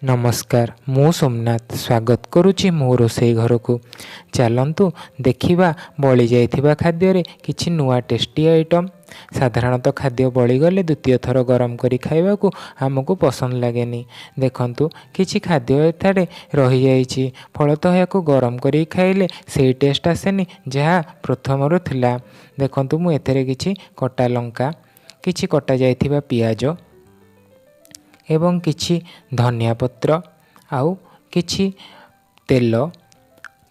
ନମସ୍କାର, ମୁଁ ସୋମନାଥ ସ୍ୱାଗତ କରୁଛି ମୋ ରୋଷେଇ ଘରକୁ। ଚାଲନ୍ତୁ ଦେଖିବା ବଳି ଯାଇଥିବା ଖାଦ୍ୟରେ କିଛି ନୂଆ ଟେଷ୍ଟି ଆଇଟମ୍। ସାଧାରଣତଃ ଖାଦ୍ୟ ବଳିଗଲେ ଦ୍ୱିତୀୟ ଥର ଗରମ କରି ଖାଇବାକୁ ଆମକୁ ପସନ୍ଦ ଲାଗେନି। ଦେଖନ୍ତୁ, କିଛି ଖାଦ୍ୟ ଏଠାରେ ରହିଯାଇଛି। ଫଳତଃ ଏହାକୁ ଗରମ କରିକି ଖାଇଲେ ସେଇ ଟେଷ୍ଟ ଆସେନି ଯାହା ପ୍ରଥମରୁ ଥିଲା। ଦେଖନ୍ତୁ, ମୁଁ ଏଥିରେ କିଛି କଟା ଲଙ୍କା, କିଛି କଟା ଯାଇଥିବା ପିଆଜ ଏବଂ କିଛି ଧନିଆ ପତ୍ର ଆଉ କିଛି ତେଲ।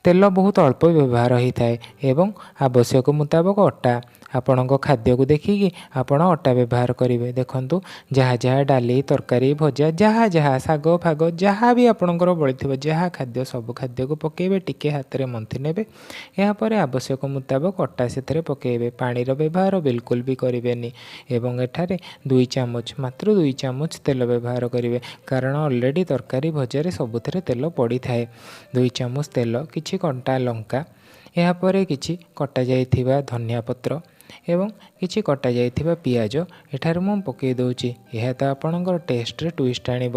ତେଲ ବହୁତ ଅଳ୍ପ ବ୍ୟବହାର ହୋଇଥାଏ ଏବଂ ଆବଶ୍ୟକ ମୁତାବକ ଅଟା। ଆପଣଙ୍କ ଖାଦ୍ୟକୁ ଦେଖିକି ଆପଣ ଅଟା ବ୍ୟବହାର କରିବେ। ଦେଖନ୍ତୁ, ଯାହା ଯାହା ଡାଲି, ତରକାରୀ, ଭଜା, ଯାହା ଯାହା ଶାଗ ଫାଗ ଯାହା ବି ଆପଣଙ୍କର ବଳିଥିବ, ଯାହା ଖାଦ୍ୟ, ସବୁ ଖାଦ୍ୟକୁ ପକାଇବେ। ଟିକେ ହାତରେ ମନ୍ଥି ନେବେ। ଏହାପରେ ଆବଶ୍ୟକ ମୁତାବକ ଅଟା ସେଥିରେ ପକାଇବେ। ପାଣିର ବ୍ୟବହାର ବିଲକୁଲ ବି କରିବେନି ଏବଂ ଏଠାରେ 2 ଚାମଚ, ମାତ୍ର 2 ଚାମଚ ତେଲ ବ୍ୟବହାର କରିବେ, କାରଣ ଅଲରେଡ଼ି ତରକାରୀ ଭଜାରେ ସବୁଥିରେ ତେଲ ପଡ଼ିଥାଏ। 2 ଚାମଚ ତେଲ, କିଛି କଟା ଲଙ୍କା, ଏହାପରେ କିଛି କଟା ଯାଇଥିବା ଧନିଆ ପତ୍ର ଏବଂ କିଛି କଟା ଯାଇଥିବା ପିଆଜ ଏଠାରେ ମୁଁ ପକାଇ ଦେଉଛି। ଏହା ତ ଆପଣଙ୍କର ଟେଷ୍ଟରେ ଟୁଇଷ୍ଟ ଆଣିବ।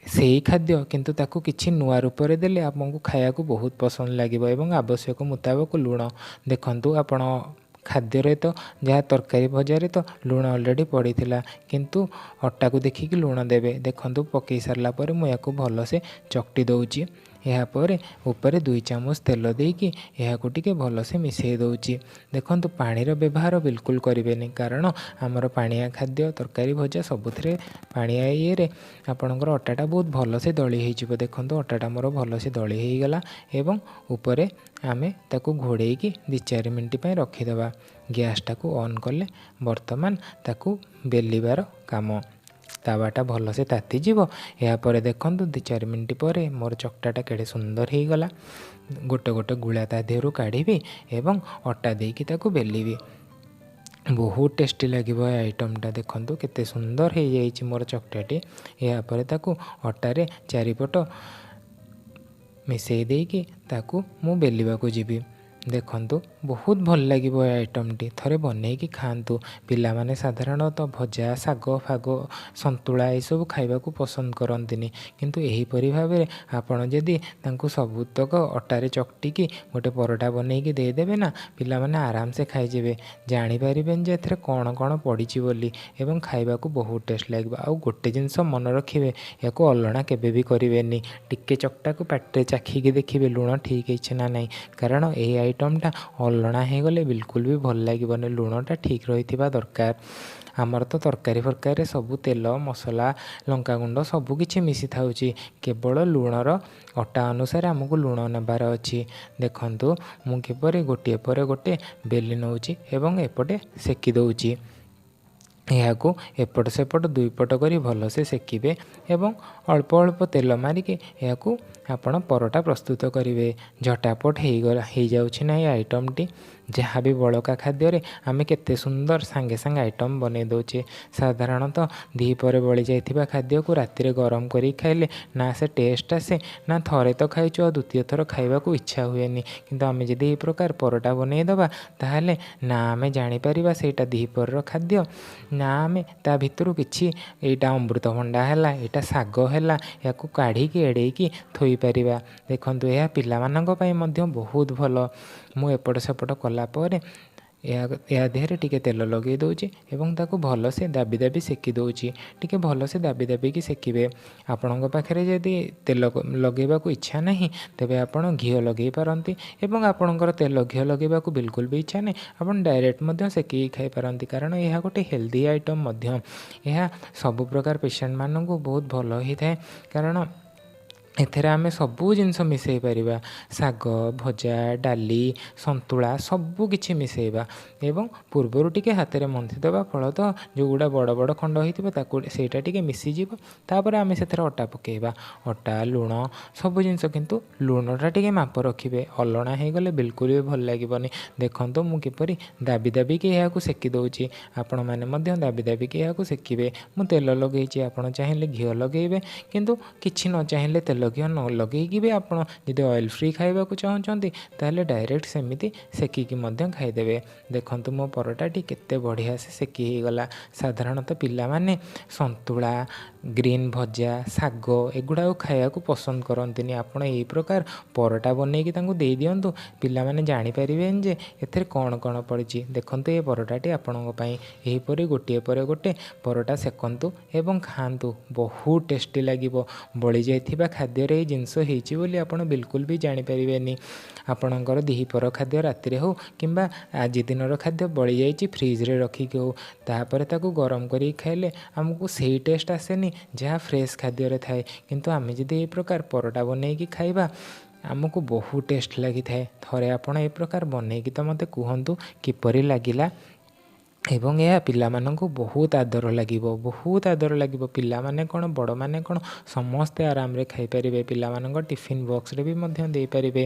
ସେଇ ଖାଦ୍ୟ, କିନ୍ତୁ ତାକୁ କିଛି ନୂଆ ରୂପରେ ଦେଲେ ଆପଣଙ୍କୁ ଖାଇବାକୁ ବହୁତ ପସନ୍ଦ ଲାଗିବ। ଏବଂ ଆବଶ୍ୟକ ମୁତାବକ ଲୁଣ। ଦେଖନ୍ତୁ, ଆପଣ ଖାଦ୍ୟରେ ତ ଯାହା ତରକାରୀ ଭଜାରେ ତ ଲୁଣ ଅଲରେଡ଼ି ପଡ଼ିଥିଲା, କିନ୍ତୁ ଅଟାକୁ ଦେଖିକି ଲୁଣ ଦେବେ। ଦେଖନ୍ତୁ, ପକାଇ ସାରିଲା ପରେ ମୁଁ ଏହାକୁ ଭଲସେ ଚକଟି ଦେଉଛି। ଏହାପରେ ଉପରେ 2 ଚାମଚ ତେଲ ଦେଇକି ଏହାକୁ ଟିକେ ଭଲସେ ମିଶାଇ ଦେଉଛି। ଦେଖନ୍ତୁ, ପାଣିର ବ୍ୟବହାର ବିଲକୁଲ କରିବେନି, କାରଣ ଆମର ପାଣିଆ ଖାଦ୍ୟ, ତରକାରୀ ଭଜା ସବୁଥିରେ ପାଣିଆ ଇଏରେ ଆପଣଙ୍କର ଅଟାଟା ବହୁତ ଭଲସେ ଦଳି ହେଇଯିବ। ଦେଖନ୍ତୁ, ଅଟାଟା ମୋର ଭଲସେ ଦଳି ହେଇଗଲା ଏବଂ ଉପରେ ଆମେ ତାକୁ ଘୋଡ଼େଇକି 2-4 ମିନିଟ୍ ପାଇଁ ରଖିଦେବା। ଗ୍ୟାସ୍ଟାକୁ ଅନ୍ କଲେ ବର୍ତ୍ତମାନ ତାକୁ ବେଲିବାର କାମ। ତାୱାଟା ଭଲସେ ତାତିଯିବ। ଏହାପରେ ଦେଖନ୍ତୁ, 2-4 ମିନିଟ୍ ପରେ ମୋର ଚକଟାଟା କେଡ଼େ ସୁନ୍ଦର ହେଇଗଲା। ଗୋଟେ ଗୋଟେ ଗୁଳା ତା ଦେହରୁ କାଢ଼ିବି ଏବଂ ଅଟା ଦେଇକି ତାକୁ ବେଲିବି। ବହୁତ ଟେଷ୍ଟି ଲାଗିବ ଏ ଆଇଟମ୍ଟା। ଦେଖନ୍ତୁ, କେତେ ସୁନ୍ଦର ହେଇଯାଇଛି ମୋର ଚକଟାଟି। ଏହାପରେ ତାକୁ ଅଟାରେ ଚାରିପଟ ମିଶାଇ ଦେଇକି ତାକୁ ମୁଁ ବେଲିବାକୁ ଯିବି। ଦେଖନ୍ତୁ, ବହୁତ ଭଲ ଲାଗିବ ଏ ଆଇଟମ୍ଟି। ଥରେ ବନେଇକି ଖାଆନ୍ତୁ। ପିଲାମାନେ ସାଧାରଣତଃ ଭଜା, ଶାଗ ଫାଗ, ସନ୍ତୁଳା ଏସବୁ ଖାଇବାକୁ ପସନ୍ଦ କରନ୍ତିନି, କିନ୍ତୁ ଏହିପରି ଭାବରେ ଆପଣ ଯଦି ତାଙ୍କୁ ସବୁତକ ଅଟାରେ ଚକଟିକି ଗୋଟେ ପରଟା ବନେଇକି ଦେଇଦେବେ ନା, ପିଲାମାନେ ଆରାମସେ ଖାଇଯିବେ। ଜାଣିପାରିବେନି ଯେ ଏଥିରେ କ'ଣ କ'ଣ ପଡ଼ିଛି ବୋଲି ଏବଂ ଖାଇବାକୁ ବହୁତ ଟେଷ୍ଟ ଲାଗିବ। ଆଉ ଗୋଟେ ଜିନିଷ ମନେ ରଖିବେ, ଏହାକୁ ଅଲଣା କେବେ ବି କରିବେନି। ଟିକେ ଚକଟାକୁ ପାଟିରେ ଚାଖିକି ଦେଖିବେ ଲୁଣ ଠିକ୍ ହେଇଛି ନା ନାହିଁ, କାରଣ ଏହି ଆଇଟମ୍ଟା ଅଲଣା ହେଇଗଲେ ବିଲକୁଲ ବି ଭଲ ଲାଗିବନି। ଲୁଣଟା ଠିକ୍ ରହିଥିବା ଦରକାର। ଆମର ତ ତରକାରୀ ଫରକାରୀରେ ସବୁ ତେଲ, ମସଲା, ଲଙ୍କାଗୁଣ୍ଡ ସବୁ କିଛି ମିଶିଥାଉଛି। କେବଳ ଲୁଣର ଅଟା ଅନୁସାରେ ଆମକୁ ଲୁଣ ନେବାର ଅଛି। ଦେଖନ୍ତୁ, ମୁଁ କିପରି ଗୋଟିଏ ପରେ ଗୋଟେ ବେଲି ନେଉଛି ଏବଂ ଏପଟେ ସେକି ଦେଉଛି। ଏହାକୁ ଏପଟ ସେପଟ ଦୁଇ ପଟ କରି ଭଲସେ ସେକିବେ ଏବଂ ଅଳ୍ପ ଅଳ୍ପ ତେଲ ମାରିକି ଏହାକୁ ଆପଣ ପରଟା ପ୍ରସ୍ତୁତ କରିବେ। ଝଟାପଟ ହେଇଗଲା, ହେଇଯାଉଛି ନା ଏ ଆଇଟମ୍ଟି? ଯାହା ବି ବଳକା ଖାଦ୍ୟରେ ଆମେ କେତେ ସୁନ୍ଦର ସାଙ୍ଗେ ସାଙ୍ଗେ ଆଇଟମ୍ ବନେଇ ଦେଉଛେ। ସାଧାରଣତଃ ଦ୍ୱିପହରେ ବଳି ଯାଇଥିବା ଖାଦ୍ୟକୁ ରାତିରେ ଗରମ କରିକି ଖାଇଲେ ନା ସେ ଟେଷ୍ଟ ଆସେ ନା ଥରେ ତ ଖାଇଛୁ, ଆଉ ଦ୍ୱିତୀୟ ଥର ଖାଇବାକୁ ଇଚ୍ଛା ହୁଏନି। କିନ୍ତୁ ଆମେ ଯଦି ଏହି ପ୍ରକାର ପରଟା ବନେଇଦେବା, ତାହେଲେ ନା ଆମେ ଜାଣିପାରିବା ସେଇଟା ଦ୍ୱିପହରର ଖାଦ୍ୟ, ନା ଆମେ ତା ଭିତରୁ କିଛି ଏଇଟା ଅମୃତଭଣ୍ଡା ହେଲା, ଏଇଟା ଶାଗ ହେଲା, ଏହାକୁ କାଢ଼ିକି ଏଡ଼େଇକି ଥୋଇପାରିବା। ଦେଖନ୍ତୁ, ଏହା ପିଲାମାନଙ୍କ ପାଇଁ ମଧ୍ୟ ବହୁତ ଭଲ। ମୁଁ ଏପଟ ସେପଟ କଲା ପରେ ଏହା ଦେହରେ ଟିକେ ତେଲ ଲଗାଇ ଦେଉଛି ଏବଂ ତାକୁ ଭଲସେ ଦାବି ଦାବି ସେକି ଦେଉଛି। ଟିକେ ଭଲସେ ଦାବି ଦାବିକି ସେକିବେ। ଆପଣଙ୍କ ପାଖରେ ଯଦି ତେଲ ଲଗାଇବାକୁ ଇଚ୍ଛା ନାହିଁ, ତେବେ ଆପଣ ଘିଅ ଲଗାଇ ପାରନ୍ତି ଏବଂ ଆପଣଙ୍କର ତେଲ ଘିଅ ଲଗାଇବାକୁ ବିଲକୁଲ ବି ଇଚ୍ଛା ନାହିଁ, ଆପଣ ଡାଇରେକ୍ଟ ମଧ୍ୟ ସେକିକି ଖାଇପାରନ୍ତି, କାରଣ ଏହା ଗୋଟେ ହେଲ୍ଦି ଆଇଟମ୍ ମଧ୍ୟ। ଏହା ସବୁ ପ୍ରକାର ପେସେଣ୍ଟମାନଙ୍କୁ ବହୁତ ଭଲ ହେଇଥାଏ, କାରଣ ଏଥିରେ ଆମେ ସବୁ ଜିନିଷ ମିଶାଇ ପାରିବା। ଶାଗ, ଭଜା, ଡାଲି, ସନ୍ତୁଳା ସବୁ କିଛି ମିଶାଇବା ଏବଂ ପୂର୍ବରୁ ଟିକେ ହାତରେ ମନ୍ଥି ଦେବା। ଫଳତଃ ଯେଉଁଗୁଡ଼ା ବଡ଼ ବଡ଼ ଖଣ୍ଡ ହେଇଥିବ, ତାକୁ ସେଇଟା ଟିକେ ମିଶିଯିବ। ତାପରେ ଆମେ ସେଥିରେ ଅଟା ପକାଇବା। ଅଟା, ଲୁଣ ସବୁ ଜିନିଷ, କିନ୍ତୁ ଲୁଣଟା ଟିକେ ମାପ ରଖିବେ। ଅଲଣା ହେଇଗଲେ ବିଲକୁଲ ବି ଭଲ ଲାଗିବନି। ଦେଖନ୍ତୁ, ମୁଁ କିପରି ଦାବି ଦାବିକି ଏହାକୁ ସେକି ଦେଉଛି। ଆପଣମାନେ ମଧ୍ୟ ଦାବି ଦାବିକି ଏହାକୁ ସେକିବେ। ମୁଁ ତେଲ ଲଗେଇଛି, ଆପଣ ଚାହିଁଲେ ଘିଅ ଲଗେଇବେ, କିନ୍ତୁ କିଛି ନ ଚାହିଁଲେ ତେଲ ଘିଅ ନ ଲଗେଇକି ବି ଆପଣ ଯଦି ଅଏଲ୍ ଫ୍ରି ଖାଇବାକୁ ଚାହୁଁଛନ୍ତି, ତାହେଲେ ଡାଇରେକ୍ଟ ସେମିତି ସେକିକି ମଧ୍ୟ ଖାଇଦେବେ। ଦେଖନ୍ତୁ, ମୋ ପରଟାଟି କେତେ ବଢ଼ିଆ ସେ ସେକି ହେଇଗଲା। ସାଧାରଣତଃ ପିଲାମାନେ ସନ୍ତୁଳା, ଗ୍ରୀନ୍ ଭଜା, ଶାଗ ଏଗୁଡ଼ାକ ଖାଇବାକୁ ପସନ୍ଦ କରନ୍ତିନି। ଆପଣ ଏହି ପ୍ରକାର ପରଟା ବନେଇକି ତାଙ୍କୁ ଦେଇଦିଅନ୍ତୁ, ପିଲାମାନେ ଜାଣିପାରିବେନି ଯେ ଏଥିରେ କ'ଣ କ'ଣ ପଡ଼ିଛି। ଦେଖନ୍ତୁ, ଏ ପରଟାଟି ଆପଣଙ୍କ ପାଇଁ। ଏହିପରି ଗୋଟିଏ ପରେ ଗୋଟେ ପରଟା ସେକନ୍ତୁ ଏବଂ ଖାଆନ୍ତୁ, ବହୁତ ଟେଷ୍ଟି ଲାଗିବ। ବଳିଯାଇଥିବା ଖାଦ୍ୟରେ ଏଇ ଜିନିଷ ହେଇଛି ବୋଲି ଆପଣ ବିଲକୁଲ ବି ଜାଣିପାରିବେନି। ଆପଣଙ୍କର ଦ୍ୱିପହର ଖାଦ୍ୟ ରାତିରେ ହେଉ କିମ୍ବା ଆଜି ଦିନର ଖାଦ୍ୟ ବଳିଯାଇଛି ଫ୍ରିଜରେ ରଖିକି ହେଉ, ତାପରେ ତାକୁ ଗରମ କରିକି ଖାଇଲେ ଆମକୁ ସେଇ ଟେଷ୍ଟ ଆସେନି ଯାହା ଫ୍ରେଶ୍ ଖାଦ୍ୟରେ ଥାଏ। କିନ୍ତୁ ଆମେ ଯଦି ଏହି ପ୍ରକାର ପରଟା ବନେଇକି ଖାଇବା, ଆମକୁ ବହୁତ ଟେଷ୍ଟ ଲାଗିଥାଏ। ଥରେ ଆପଣ ଏ ପ୍ରକାର ବନେଇକି ତ ମୋତେ କୁହନ୍ତୁ କିପରି ଲାଗିଲା। ଏବଂ ଏହା ପିଲାମାନଙ୍କୁ ବହୁତ ଆଦର ଲାଗିବ, ବହୁତ ଆଦର ଲାଗିବ। ପିଲାମାନେ କ'ଣ, ବଡ଼ମାନେ କ'ଣ, ସମସ୍ତେ ଆରାମରେ ଖାଇପାରିବେ। ପିଲାମାନଙ୍କ ଟିଫିନ୍ ବକ୍ସରେ ବି ମଧ୍ୟ ଦେଇପାରିବେ।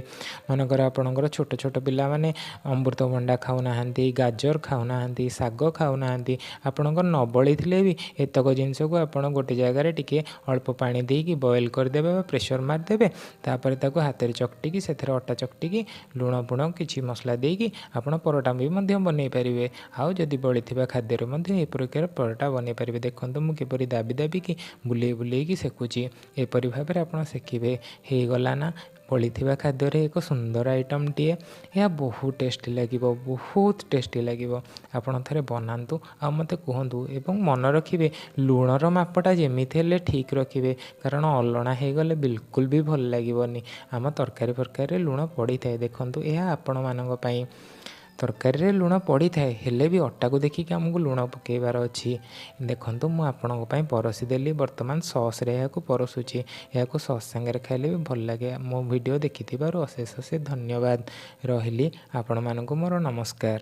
ମନେକର ଆପଣଙ୍କର ଛୋଟ ଛୋଟ ପିଲାମାନେ ଅମୃତଭଣ୍ଡା ଖାଉନାହାନ୍ତି, ଗାଜର ଖାଉନାହାନ୍ତି, ଶାଗ ଖାଉନାହାନ୍ତି, ଆପଣଙ୍କର ନ ବଳିଥିଲେ ବି ଏତକ ଜିନିଷକୁ ଆପଣ ଗୋଟେ ଜାଗାରେ ଟିକେ ଅଳ୍ପ ପାଣି ଦେଇକି ବଏଲ୍ କରିଦେବେ ବା ପ୍ରେସର୍ ମାରିଦେବେ। ତାପରେ ତାକୁ ହାତରେ ଚକଟିକି, ସେଥିରେ ଅଟା ଚକଟିକି, ଲୁଣ ଫୁଣ କିଛି ମସଲା ଦେଇକି ଆପଣ ପରଟା ବି ମଧ୍ୟ ବନେଇ ପାରିବେ। ଆଉ ଯଦି ବଳିଥିବା ଖାଦ୍ୟରେ ମଧ୍ୟ ଏହି ପ୍ରକାର ପରଟା ବନେଇ ପାରିବେ। ଦେଖନ୍ତୁ, ମୁଁ କିପରି ଦାବି ଦାବିକି, ବୁଲେଇ ବୁଲେଇକି ସେକୁଛି। ଏପରି ଭାବରେ ଆପଣ ସେକିବେ। ହେଇଗଲା ନା ବଳିଥିବା ଖାଦ୍ୟରେ ଏକ ସୁନ୍ଦର ଆଇଟମ୍ଟିଏ? ଏହା ବହୁତ ଟେଷ୍ଟି ଲାଗିବ, ବହୁତ ଟେଷ୍ଟି ଲାଗିବ। ଆପଣ ଥରେ ବନାନ୍ତୁ ଆଉ ମୋତେ କୁହନ୍ତୁ। ଏବଂ ମନେ ରଖିବେ, ଲୁଣର ମାପଟା ଯେମିତି ହେଲେ ଠିକ୍ ରଖିବେ, କାରଣ ଅଲଣା ହେଇଗଲେ ବିଲକୁଲ ବି ଭଲ ଲାଗିବନି। ଆମ ତରକାରୀ ଫରକାରୀରେ ଲୁଣ ପଡ଼ିଥାଏ। ଦେଖନ୍ତୁ, ଏହା ଆପଣମାନଙ୍କ ପାଇଁ। ତରକାରୀରେ ଲୁଣ ପଡ଼ିଥାଏ, ହେଲେ ବି ଅଟାକୁ ଦେଖିକି ଆମକୁ ଲୁଣ ପକାଇବାର ଅଛି। ଦେଖନ୍ତୁ, ମୁଁ ଆପଣଙ୍କ ପାଇଁ ପରସି ଦେଲି। ବର୍ତ୍ତମାନ ସସ୍ରେ ଏହାକୁ ପରସୁଛି। ଏହାକୁ ସସ୍ ସାଙ୍ଗରେ ଖାଇଲେ ବି ଭଲ ଲାଗେ। ମୋ ଭିଡ଼ିଓ ଦେଖିଥିବାରୁ ଅଶେଷ ଅଶେଷ ଧନ୍ୟବାଦ। ରହିଲି, ଆପଣମାନଙ୍କୁ ମୋର ନମସ୍କାର।